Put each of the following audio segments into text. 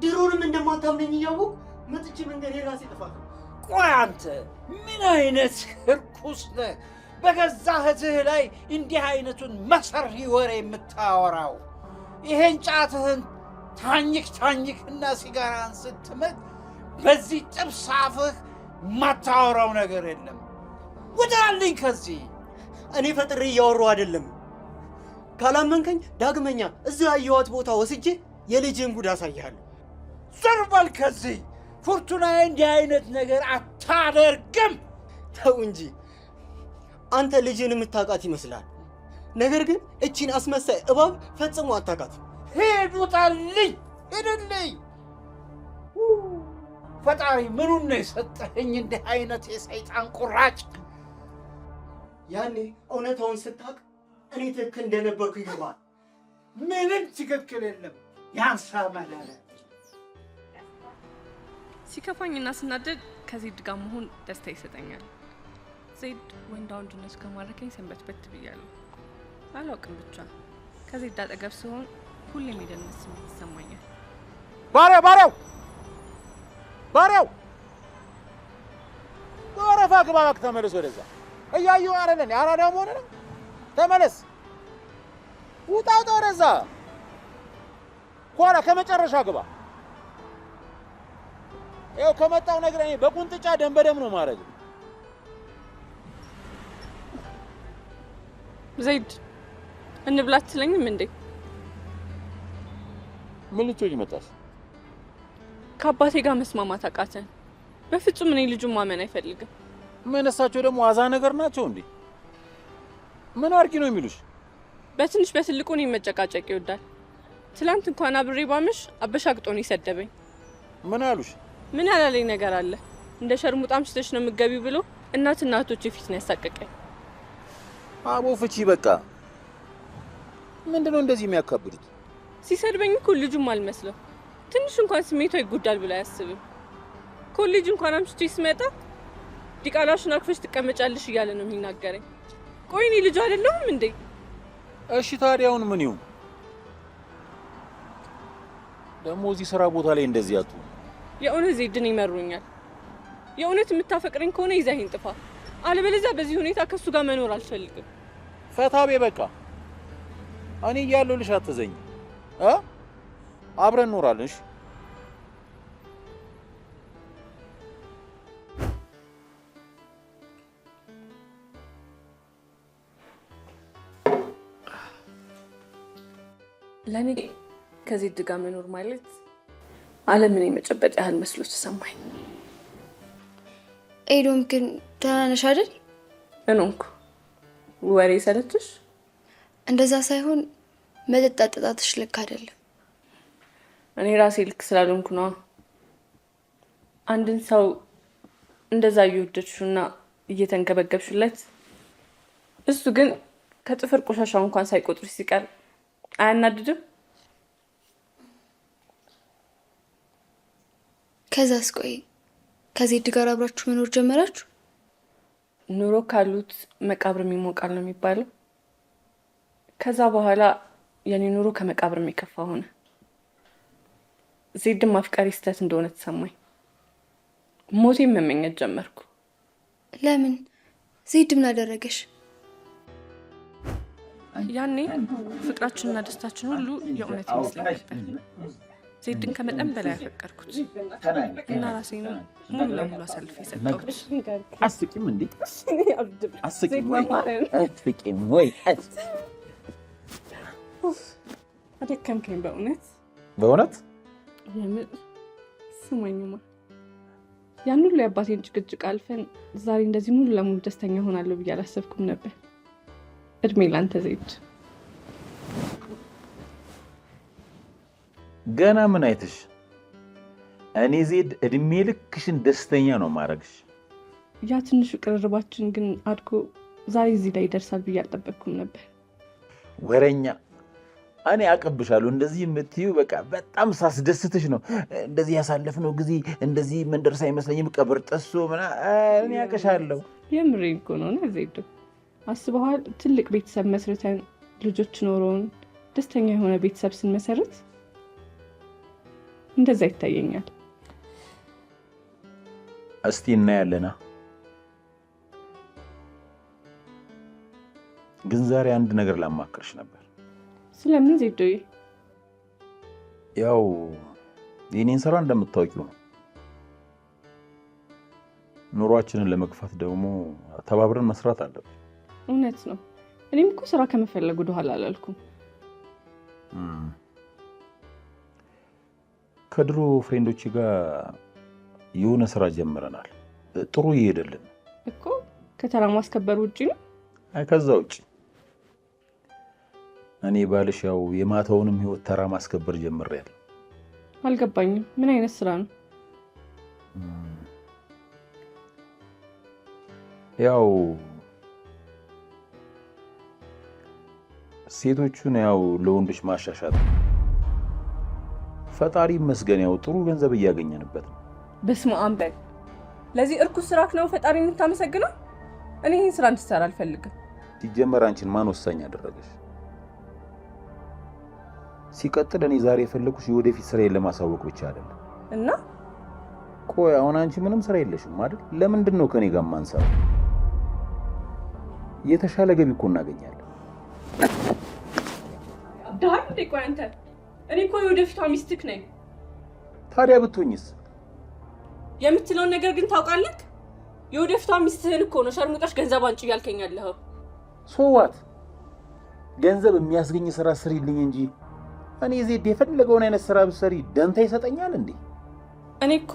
ድሮንም እንደማታምነኝ እያወቅሁ መጥቼ መንገድ የራሴ ጥፋት ነው። ቆይ አንተ ምን አይነት እርኩስ ነህ? በገዛ እህትህ ላይ እንዲህ አይነቱን መሰሪ ወሬ የምታወራው? ይሄን ጫትህን ታኝክ ታኝክና ሲጋራን ስትመጥ በዚህ ጥብስ አፍህ የማታወራው ነገር የለም። ውጣልኝ ከዚህ። እኔ ፈጥሬ እያወራሁ አይደለም። ካላመንከኝ ዳግመኛ እዚሁ ያየኋት ቦታ ወስጄ የልጅህን ጉድ አሳይሃለሁ። ዞር በል ከዚህ። ፎርቱናዬ እንዲህ አይነት ነገር አታደርግም። ተው እንጂ፣ አንተ ልጅህን የምታውቃት ይመስላል። ነገር ግን እቺን አስመሳይ እባብ ፈጽሞ አታውቃትም። ሂድ፣ ውጣልኝ፣ ሂድልኝ። ፈጣሪ ምኑን ነው የሰጠኸኝ እንዲህ አይነት የሰይጣን ቁራጭ? ያኔ እውነታውን ስታውቅ እኔ ትክክል እንደነበርኩ ይገባል። ምንም ትክክል የለም። ያንሳ መላለ። ሲከፋኝና ስናደድ ከዜድ ጋር መሆን ደስታ ይሰጠኛል። ዜድ ወንዳ ወንድነቱ ከማረከኝ ሰንበት በት ብያለሁ። አላውቅም፣ ብቻ ከዜድ አጠገብ ስሆን ሁሌም የደህንነት ስሜት ይሰማኛል። ባሪያው፣ ባሪያው፣ ባሪያው፣ በወረፋ ግባ እባክህ። ተመለስ ወደዛ። እያየሁ አይደለ? አራዳ መሆን ነው። ተመለስ፣ ውጣ፣ ውጣ ወደዛ ኋላ ከመጨረሻ ግባ። ይኸው ከመጣው ነገር እኔ በቁንጥጫ ደም በደም ነው ማድረግ። ዜድ፣ እንብላ አትለኝም እንዴ? ምን ልትሆኝ መጣሽ? ከአባቴ ጋር መስማማት አቃተን። በፍጹም እኔ ልጁን ማመን አይፈልግም። ምን እሳቸው ደግሞ አዛ ነገር ናቸው እንዴ? ምን አድርጊ ነው የሚሉሽ? በትንሽ በትልቁ እኔን መጨቃጨቅ ይወዳል። ትላንት እንኳን አብሬ ባመሽ አበሻግጦ ነው የሰደበኝ። ምን አሉሽ? ምን ያላለኝ ነገር አለ? እንደ ሸርሙጣ አምሽተሽ ነው የምትገቢው ብሎ እናትና እህቶቼ ፊት ነው ያሳቀቀኝ። አቦ ፍቺ በቃ። ምንድነው እንደዚህ የሚያካብዱት? ሲሰድበኝ እኮ ልጁም አልመስለው። ትንሽ እንኳን ስሜቷ ይጎዳል ብሎ አያስብም። ኮሌጅ እንኳን አምሽቼ ስመጣ ዲቃላሽን አቅፈሽ ትቀመጫለሽ እያለ ነው የሚናገረኝ። ቆይ እኔ ልጁ አይደለሁም እንዴ? እሺ ታዲያ አሁን ምን ይሁን? ደግሞ እዚህ ስራ ቦታ ላይ እንደዚህ አትሁን። የእውነት ዜድን ይመሩኛል። የእውነት የምታፈቅረኝ ከሆነ ይዘኸኝ ጥፋ። አለበለዚያ በዚህ ሁኔታ ከእሱ ጋር መኖር አልፈልግም። ፈታ ቤ በቃ። እኔ እያለሁልሽ አትዘኝ እ አብረን እንኖራለን። እሺ። ለእኔ ከዜድ ጋር መኖር ማለት ዓለምን የመጨበጥ ያህል መስሎ ተሰማኝ። ኤዶም ግን ደህና ነሽ አይደል? እንንኩ ወሬ ሰለችሽ? እንደዛ ሳይሆን መጠጥ አጠጣጥሽ ልክ አይደለም። እኔ ራሴ ልክ ስላልሆንኩ ነዋ። አንድን ሰው እንደዛ እየወደድሽውና እየተንገበገብሽለት እሱ ግን ከጥፍር ቆሻሻው እንኳን ሳይቆጥርሽ ሲቀር አያናድድም? ከዛስ ቆይ ከዜድ ጋር አብራችሁ መኖር ጀመራችሁ? ኑሮ ካሉት መቃብርም ይሞቃል ነው የሚባለው። ከዛ በኋላ የኔ ኑሮ ከመቃብርም የከፋ ሆነ። ዜድን ማፍቀሪ ስህተት እንደሆነ ተሰማኝ። ሞቴን መመኘት ጀመርኩ። ለምን? ዜድ ምን አደረገሽ? ያኔ ፍቅራችንና ደስታችን ሁሉ የእውነት ይመስለኝ ነበር። ዜድን ከመጠን በላይ ያፈቀርኩት እና ራሴን ሙሉ ለሙሉ አሳልፌ የሰጠሁት። አስቂም እንዴ? አስቂም ወይ? አስቂም ወይ? አደከምከኝ በእውነት። በእውነት? የምር ስማኝማ፣ ያን ሁሉ የአባቴን ጭቅጭቅ አልፈን ዛሬ እንደዚህ ሙሉ ለሙሉ ደስተኛ ሆናለሁ ብዬ አላሰብኩም ነበር። እድሜ ላንተ ዜድ። ገና ምን አይተሽ? እኔ ዜድ እድሜ ልክሽን ደስተኛ ነው ማድረግሽ። ያ ትንሹ ቅርርባችን ግን አድጎ ዛሬ እዚህ ላይ ይደርሳል ብዬ አልጠበቅኩም ነበር። ወረኛ፣ እኔ አቀብሻለሁ። እንደዚህ የምትይው በቃ በጣም ሳስደስትሽ ነው። እንደዚህ ያሳለፍነው ጊዜ እንደዚህ ምንደርስ አይመስለኝም። ቀብር ጥሶ ምናምን እኔ አቅሻለሁ። የምሬን እኮ ነው ዜዶ። አስበዋል? ትልቅ ቤተሰብ መስርተን ልጆች ኖሮን ደስተኛ የሆነ ቤተሰብ ስንመሰርት። እንደዛ ይታየኛል። እስቲ እናያለና። ግን ዛሬ አንድ ነገር ላማክርሽ ነበር። ስለምን ዜዶዬ? ያው የኔን ስራ እንደምታውቂው ነው። ኑሯችንን ለመግፋት ደግሞ ተባብረን መስራት አለብን። እውነት ነው። እኔም እኮ ስራ ከመፈለግ ወደኋላ አላልኩም። ከድሮ friend ኦች ጋር የሆነ ስራ ጀምረናል። ጥሩ እየሄደልን እኮ። ከተራ ማስከበር ውጪ ነው? አይ፣ ከዛ ውጪ። እኔ ባልሽ ያው የማታውንም ህይወት ተራ ማስከበር ጀምሬያለሁ። አልገባኝም። ምን አይነት ስራ ነው? ያው ሴቶቹን ያው ለወንዶች ማሻሻጥ ነው። ፈጣሪ ይመስገን ያው ጥሩ ገንዘብ እያገኘንበት ነው። በስመ አብ በል። ለዚህ እርኩስ ስራክ ነው ፈጣሪ የምታመሰግነው? እኔ ይህን ስራ እንድትሰራ አልፈልግም። ሲጀመር አንቺን ማን ወሳኝ አደረገሽ? ሲቀጥል እኔ ዛሬ የፈለኩሽ የወደፊት ስራዬን ለማሳወቅ ብቻ አይደለም። እና? ቆይ አሁን አንቺ ምንም ስራ የለሽም አይደል? ለምንድን ነው ከኔ ጋር የማንሰራው? የተሻለ ገቢ እኮ እናገኛለን። አብደሃል እንዴ? ቆይ አንተ፣ እኔ እኮ የወደፊቷ ሚስትክ ነኝ። ታዲያ ብትሆኝስ? የምትለውን ነገር ግን ታውቃለህ? የወደፊቷ ሚስትህን እኮ ነው ሸርሙጠሽ ገንዘብ አንጪ እያልከኝ ያለኸው። So what፣ ገንዘብ የሚያስገኝ ስራ ስሪልኝ እንጂ እኔ ዜድ የፈለገውን አይነት ስራ ብትሰሪ ደንታ ይሰጠኛል እንዴ? እኔ እኮ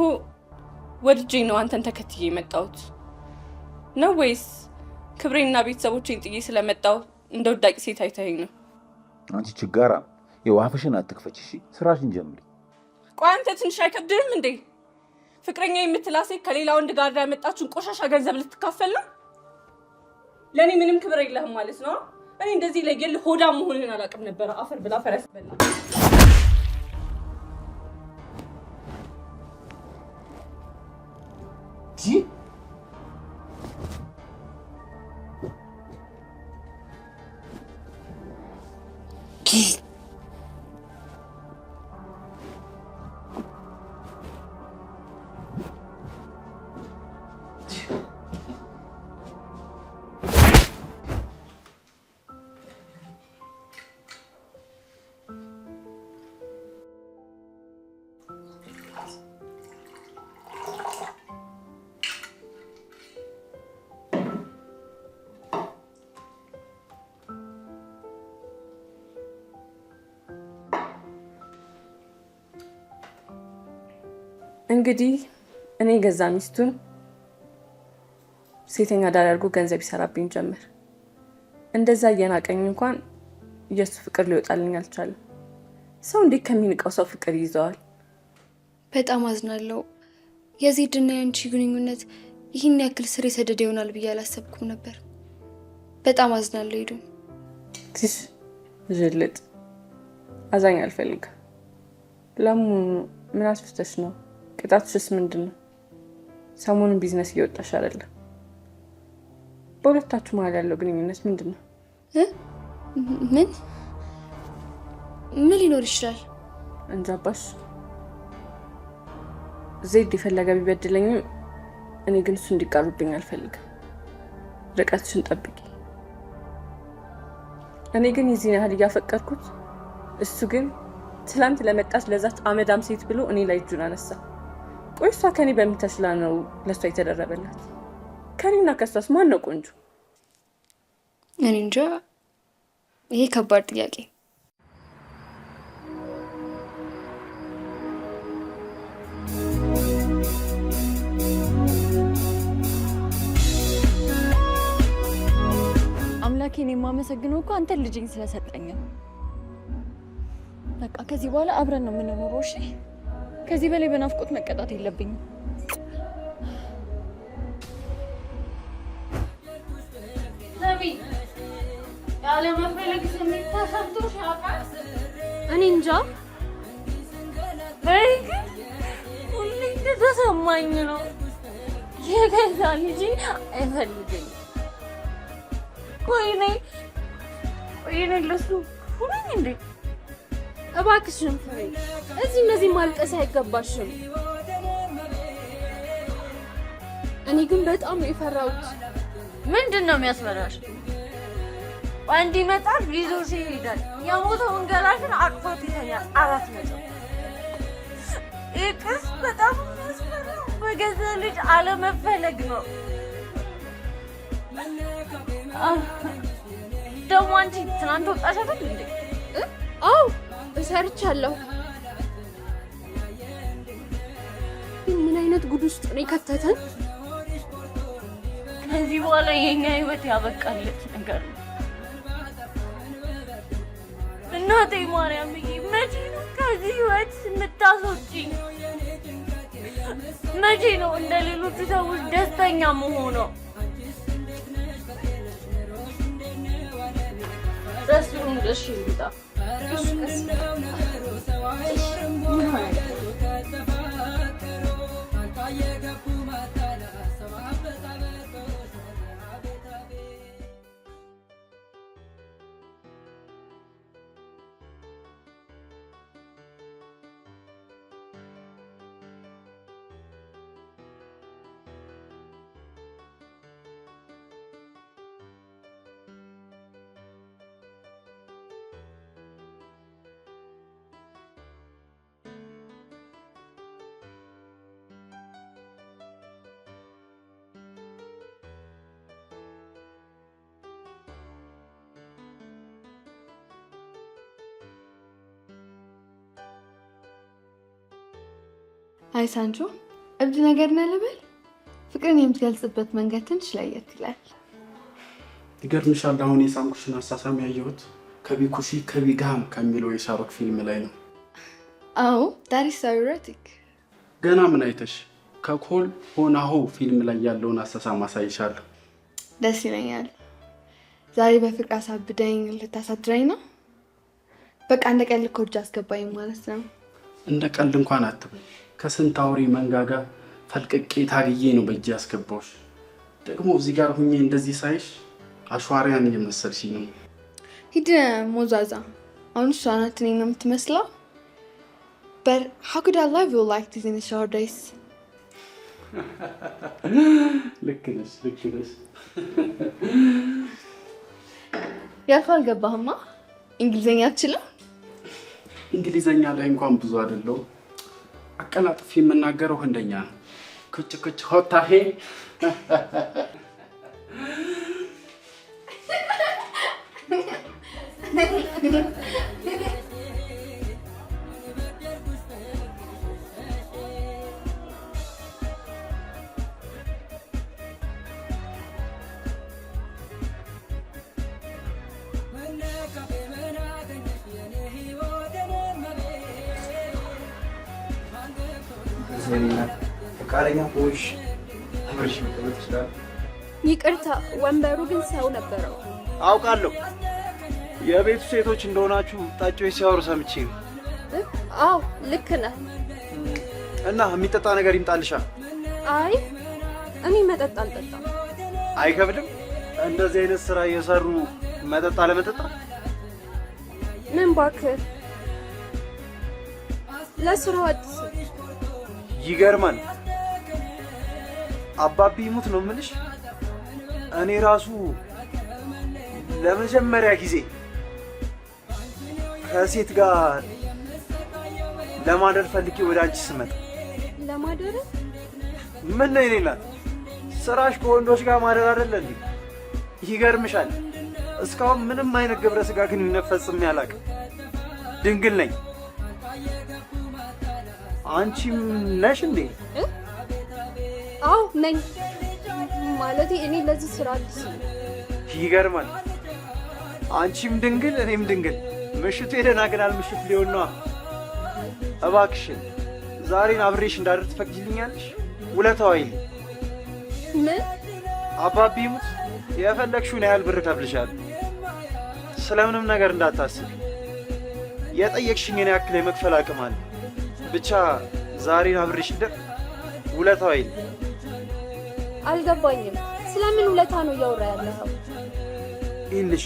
ወድጄ ነው አንተን ተከትዬ የመጣሁት ነው ወይስ ክብሬና ቤተሰቦቼን ጥዬ ስለመጣሁ እንደ ውዳቂ ሴት አይተኸኝ ነው? አንቺ ችጋራ፣ ይኸው አፍሽን አትክፈች እሺ? ስራሽን ጀምሪ። ቆይ አንተ ትንሽ አይከብድህም እንዴ? ፍቅረኛ የምትላት ሴት ከሌላ ወንድ ጋር ያመጣችውን ቆሻሻ ገንዘብ ልትካፈል ነው? ለእኔ ምንም ክብር የለህም ማለት ነው? እኔ እንደዚህ ለየል ሆዳም መሆንህን አላውቅም ነበረ። አፈር ብላ ፈረስ በላ። እንግዲህ እኔ ገዛ ሚስቱን ሴተኛ አዳሪ አድርጎ ገንዘብ ይሰራብኝ ጀመር። እንደዛ እየናቀኝ እንኳን የእሱ ፍቅር ሊወጣልኝ አልቻለም። ሰው እንዴት ከሚንቀው ሰው ፍቅር ይይዘዋል? በጣም አዝናለሁ። የዜድና የአንቺ ግንኙነት ይህን ያክል ስር የሰደደ ይሆናል ብዬ አላሰብኩም ነበር። በጣም አዝናለሁ ሄዱ። ትሽ ዥልጥ አዛኝ አልፈልግም። ለመሆኑ ምን አስፍተሽ ነው? ቅጣትሽስ ምንድን ነው? ሰሞኑን ቢዝነስ እየወጣሽ አይደለም። በሁለታችሁ መሀል ያለው ግንኙነት ምንድን ነው? ምን ምን ሊኖር ይችላል? እንጃባሽ። ዜድ የፈለገ ቢበድለኝም እኔ ግን እሱ እንዲቀርብብኝ አልፈልግም። ርቀትሽን ጠብቂ። እኔ ግን የዚህን ያህል እያፈቀርኩት እሱ ግን ትላንት ለመጣች ለዛች አመዳም ሴት ብሎ እኔ ላይ እጁን አነሳ። ቆይ እሷ ከኔ በምን ተሽላ ነው ለእሷ የተደረበላት? ከኔና ከእሷስ ማን ነው ቆንጆ? እኔ እንጃ። ይሄ ከባድ ጥያቄ። አምላኬን የማመሰግነው እኮ አንተን ልጄን ስለሰጠኝ ነው። በቃ ከዚህ በኋላ አብረን ነው የምንኖረው። እሺ፣ ከዚህ በላይ በናፍቆት መቀጣት የለብኝም። ያለመፈለግ ስሜት ተሰምቶሽ ያውቃል? እኔ እንጃ። እኔ ግን ሁሌ እንደተሰማኝ ነው። የገዛ ልጄ አይፈልገኝም። ወይኔ ወይኔ፣ ለሱ ሁነኝ እንዴ? እባክሽን ፍሬ፣ እዚህ እንደዚህ ማልቀስ አይገባሽም። እኔ ግን በጣም ነው የፈራሁት። ምንድን ነው የሚያስፈራሽ? ወንድ ይመጣል፣ ይዞሽ ይሄዳል። የሞተውን ገላሽን አቅፎት ይተኛል። 4 ነጥብ። ይህ ክስ በጣም የሚያስፈራው በገዛ ልጅ አለመፈለግ ነው። ደግሞ አንቺ ትናንት ወጣሽ አይደል እንዴ? አዎ እሰርቻለሁ። ግን ምን አይነት ጉድ ውስጥ ነው የከተተን? ከዚህ በኋላ የኛ ህይወት ያበቃለት ነገር ነው። እናቴ ማርያምዬ፣ መቼ ነው ከዚህ ህይወት የምታስወጪኝ? መቼ ነው እንደ ሌሎቹ ሰዎች ደስተኛ መሆነው? ረስሩም ደሽ ይምጣ። አይ ሳንቾ፣ እብድ ነገር ነህ ልበል? ፍቅርን የምትገልጽበት መንገድ ትንሽ ለየት ይላል። ይገርምሻል፣ አሁን የሳምኩሽን አሳሳም ያየሁት कभी खुशी कभी गम ከሚለው የሻሩክ ፊልም ላይ ነው። አዎ፣ that is so erotic። ገና ምን አይተሽ? ከካል ሆ ና ሆ ፊልም ላይ ያለውን አሳሳም አሳይሻለሁ። ደስ ይለኛል። ዛሬ በፍቅር አሳብደኝ ልታሳድረኝ ነው? በቃ እንደ ቀልድ እኮ እጅ አስገባኝ ማለት ነው። እንደ ቀልድ እንኳን አትበይ። ከስንት አውሬ መንጋጋ ፈልቅቄ ታግዬ ነው በእጅ ያስገባሁሽ። ደግሞ እዚህ ጋር ሁኜ እንደዚህ ሳይሽ አሿሪያን እየመሰልሽኝ ነው። ሂድ ሞዛዛ። አሁን እሷ ናት እኔን ነው የምትመስለው። But how could I love you like this in a short days? ልክ ነሽ፣ ልክ ነሽ። ያልከው አልገባህማ? እንግሊዝኛ አትችልም? እንግሊዘኛ ላይ እንኳን ብዙ አይደለሁም። አቀላጥፌ የምናገረው ህንደኛ ነው። कुछ कुछ होता है። ፈቃደኛ ከሆንሽ አብረሽ መቀመጥ ይችላል። ይቅርታ፣ ወንበሩ ግን ሰው ነበረው። አውቃለሁ። የቤቱ ሴቶች እንደሆናችሁ ጠጪዎች ሲያወሩ ሰምቼ ነው። አዎ ልክ ነህ። እና የሚጠጣ ነገር ይምጣልሻ። አይ እኔ መጠጥ አልጠጣም። አይከብድም? እንደዚህ አይነት ስራ እየሰሩ መጠጥ አለመጠጣት። ምን እባክህ፣ ለስራው አዲስ ነው። ይገርማል። አባቢ ይሙት ነው የምልሽ። እኔ ራሱ ለመጀመሪያ ጊዜ ከሴት ጋር ለማደር ፈልጌ ወደ አንቺ ስመጣ ለማደር? ምን ነው የኔ እናት፣ ስራሽ ከወንዶች ጋር ማደር አይደለ እንዴ? ይገርምሻል፣ እስካሁን ምንም አይነት ግብረ ስጋ ግንኙነት ፈጽሜ አላውቅም። ድንግል ነኝ። አንቺም ነሽ እንዴ? አዎ ነኝ። ማለቴ እኔ ለዚህ ስራ አዲስ ነኝ። ይገርማል። አንቺም ድንግል እኔም ድንግል። ምሽቱ የደናግላል ምሽት ሊሆን ነዋ። እባክሽን ዛሬን አብሬሽ እንዳድር ትፈቅጂልኛለሽ? ውለታው አይልኝ። ምን? አባቢ ይሙት የፈለግሽውን ያህል ብር እከፍልሻለሁ። ስለምንም ነገር እንዳታስቢ። የጠየቅሽኝን ያክል የመክፈል አቅም አለ። ብቻ ዛሬን አብሬሽ እንደር ውለታው አይልኝ። አልገባኝም። ስለምን ውለታ ነው እያወራ ያለኸው? ይልሽ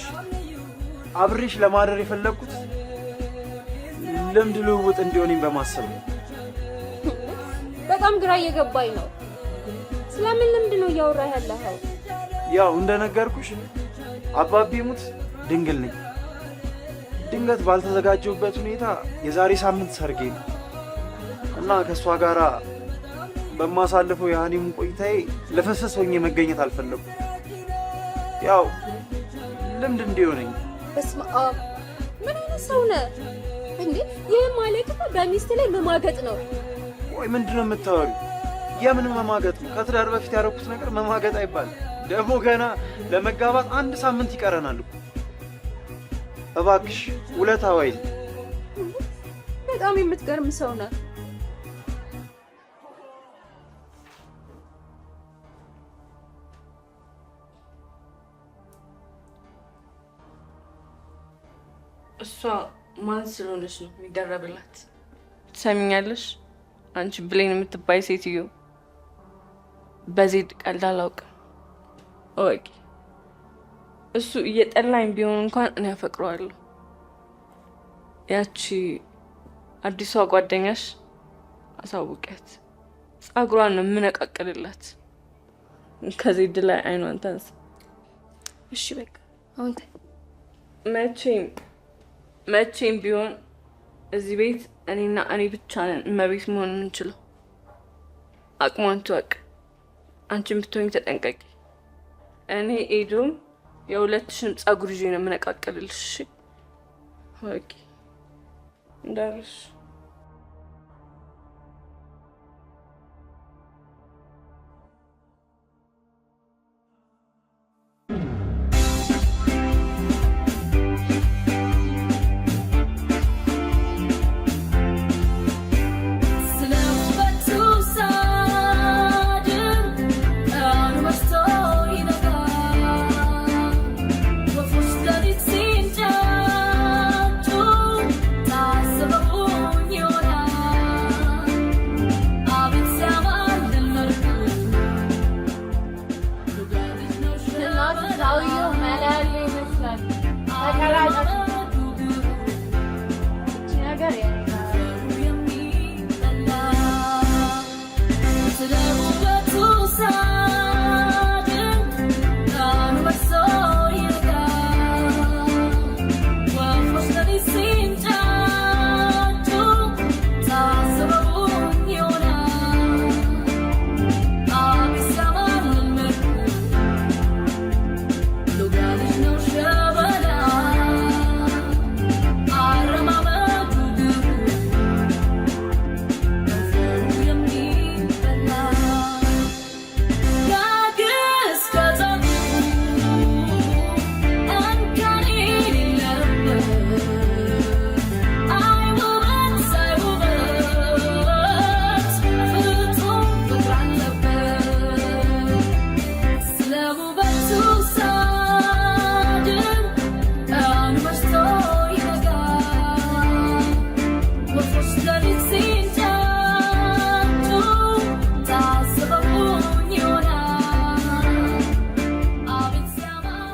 አብሬሽ ለማደር የፈለግኩት ልምድ ልውውጥ እንዲሆነኝ በማሰብ ነው። በጣም ግራ እየገባኝ ነው። ስለምን ልምድ ነው እያወራህ ያለኸው? ያው እንደነገርኩሽ አባቢ ሙት ድንግል ነኝ። ድንገት ባልተዘጋጀሁበት ሁኔታ የዛሬ ሳምንት ሰርጌ ነው እና ከእሷ ጋራ በማሳልፈው የ honeymoon ቆይታዬ ለፈሰስ ሆኜ መገኘት አልፈለኩም። ያው ልምድ እንዲሆነኝ። በስመ አብ፣ ምን አይነት ሰው ነህ እንዴ? ይህ ማለት እኮ በሚስት ላይ መማገጥ ነው። ወይ ምንድን ነው የምታወሪው? የምን መማገጥ ነው? ከትዳር በፊት ያደረኩት ነገር መማገጥ አይባልም። ደግሞ ገና ለመጋባት አንድ ሳምንት ይቀረናል እኮ። እባክሽ ውለታ ዋይል። በጣም የምትገርም ሰው ነህ። እሷ ማን ስለሆነች ነው የሚደረብላት? ትሰሚኛለሽ? አንቺ ብሌን የምትባይ ሴትዮ በዜድ ቀልድ አላውቅም። እወቂ፣ እሱ እየጠላኝ ቢሆን እንኳን እኔ አፈቅረዋለሁ። ያቺ አዲሷ ጓደኛሽ አሳውቂያት፣ ጸጉሯን ነው የምነቃቅልላት። ከዜድ ላይ አይኗን ታንሳ። እሺ በቃ አሁን መቼም መቼም ቢሆን እዚህ ቤት እኔና እኔ ብቻ ነን እመቤት መሆን የምንችለው። አቅሟን ትወቅ። አንቺም ብትሆኝ ተጠንቀቂ። እኔ ኤዶም የሁለትሽንም ጸጉር ይዤ ነው የምነቃቅልልሽ። እወቂ እንዳልሽ።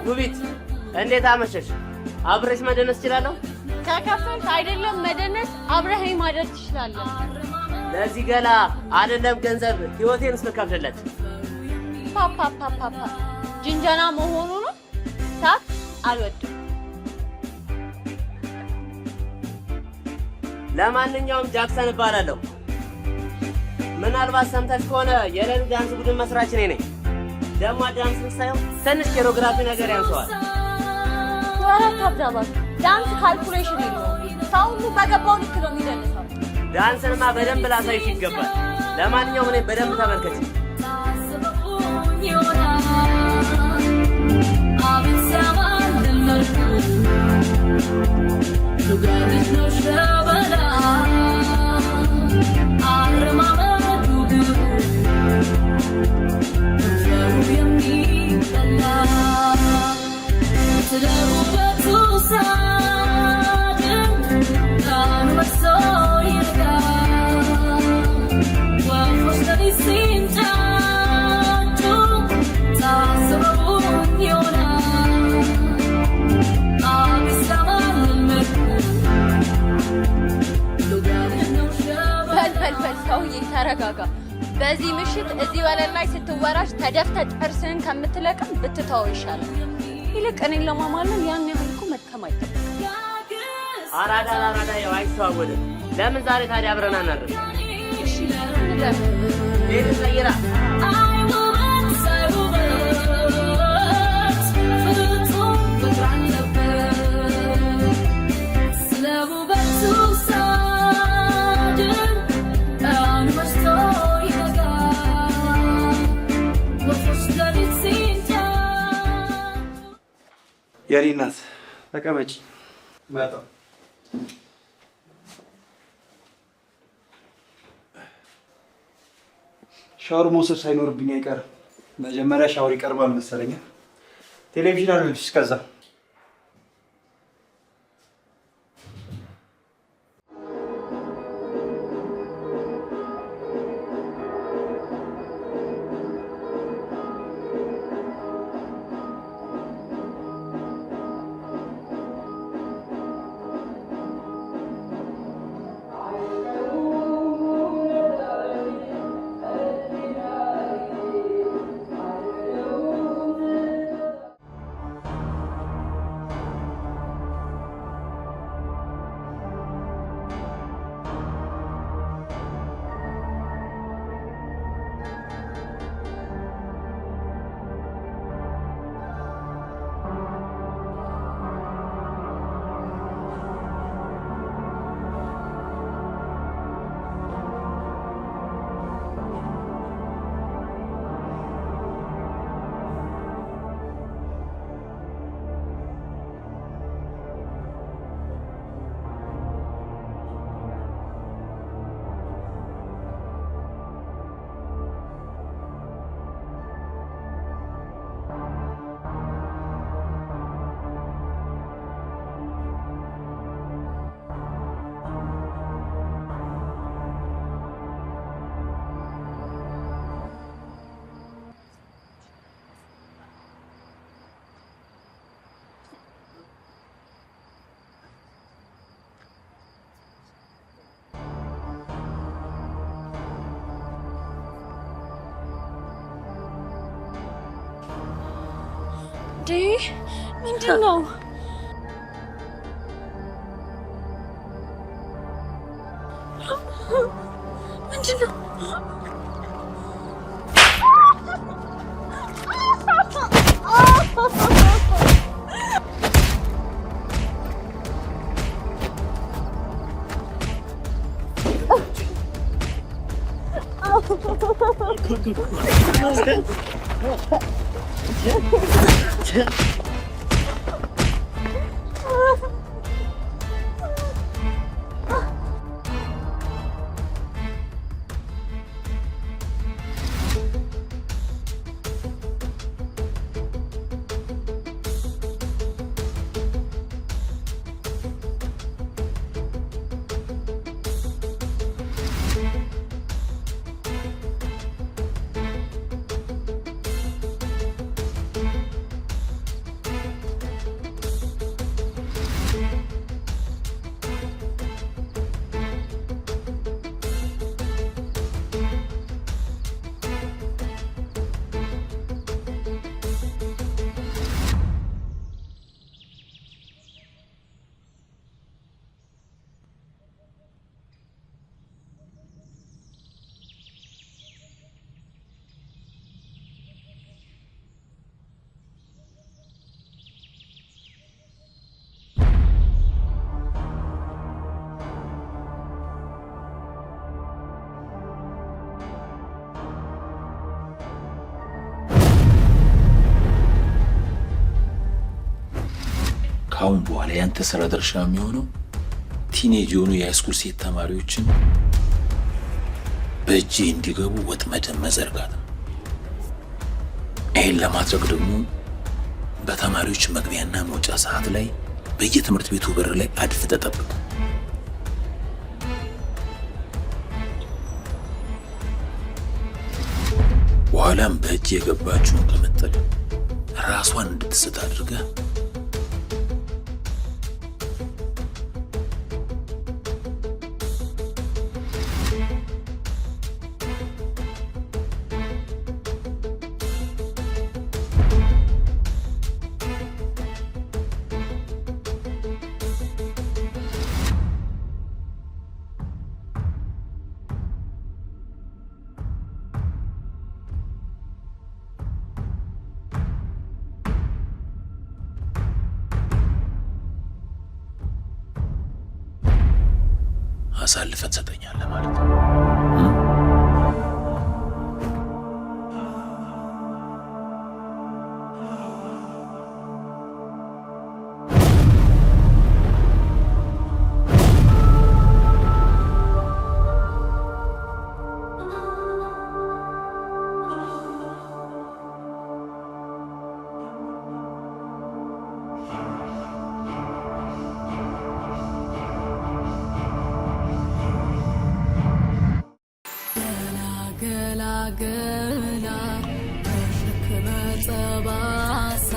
ውቢት እንዴት አመሸሽ? አብሬሽ መደነስ እችላለሁ? ከከፈልክ አይደለም መደነስ፣ አብረኸኝ ማደር ትችላለህ። ለዚህ ገላ አይደለም ገንዘብ ህይወቴን እስከከፍልለት። ፓፓፓፓፓ ጅንጀና መሆኑ ነው። ሳቅ አልወድም። ለማንኛውም ጃክሰን እባላለሁ። ምናልባት ሰምተሽ ከሆነ የሌሉ ዳንስ ቡድን መስራች እኔ ነኝ። ደግሞ ዳንስን ሳየው ትንሽ choreography ነገር ያንሰዋል። ወራት አብዛባት ዳንስ calculation የለውም። ሰው ሁሉ በገባው ልክ ነው የሚደንሰው። ዳንስንማ በደንብ ላሳይሽ ይገባል። ለማንኛውም እኔ በደንብ ተመልከች። ተረጋጋ። በዚህ ምሽት እዚህ ወለል ላይ ስትወራጭ ተደፍተህ ጥርስህን ከምትለቅም ብትተወው ይሻላል። ይልቅ እኔን ለማማለል ያን ያህል እኮ መድከም አይጠበቅም። አራዳ ለአራዳ ያው አይተዋወድም። ለምን ዛሬ ታዲያ አብረን አናድርም? እሺ እንደር። ቤት ቀይራ። የኔ እናት ተቀመጪ። መጣሁ። ሻወር መውሰድ ሳይኖርብኝ አይቀርም። መጀመሪያ ሻወር ይቀርባል መሰለኝ። ቴሌቪዥን አለልሽ እስከዛ። እንዴ ምንድን ነው? ምንድን ነው? ከአሁን በኋላ ያንተ ስራ ድርሻ የሚሆነው teenage የሆኑ የ high school ሴት ተማሪዎችን በእጅ እንዲገቡ ወጥመድን መዘርጋት ነው። ይህን ለማድረግ ደግሞ በተማሪዎች መግቢያና መውጫ ሰዓት ላይ በየትምህርት ቤቱ በር ላይ አድፍጠህ ጠብቅ። በኋላም በእጅ የገባችውን ቅምጥል ራሷን እንድትስት አድርገህ አሳልፈህ ትሰጠኛለህ ማለት ነው። ገላ ተሸክመ ጠባሳ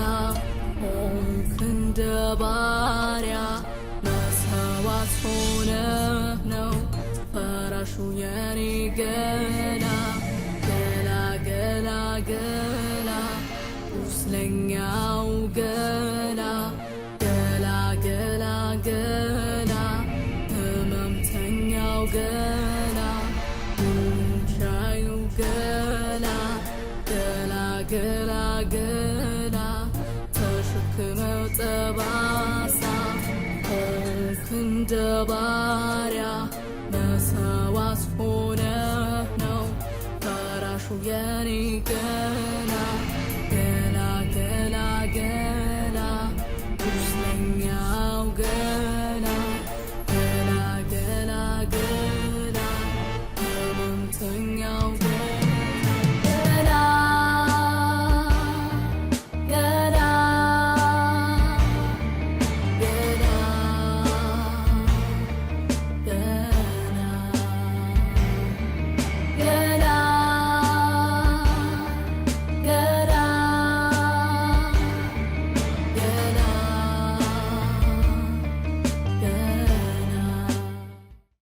ሆንክ እንደ ባሪያ መሰዋት ሆነ ነው ፈራሹ የኔ ገላ ገላ ገላ ገላ ቁስለኛው ገላ ገላ ገላ ገላ ህመምተኛው ገላ ቻዩ ገላ ገላ ገላ ገላ ተሸክመው ጠባሳ ሆንክ እንደ ባሪያ መሰዋት ሆነ ነው ፈራሹ የኔ ገላ።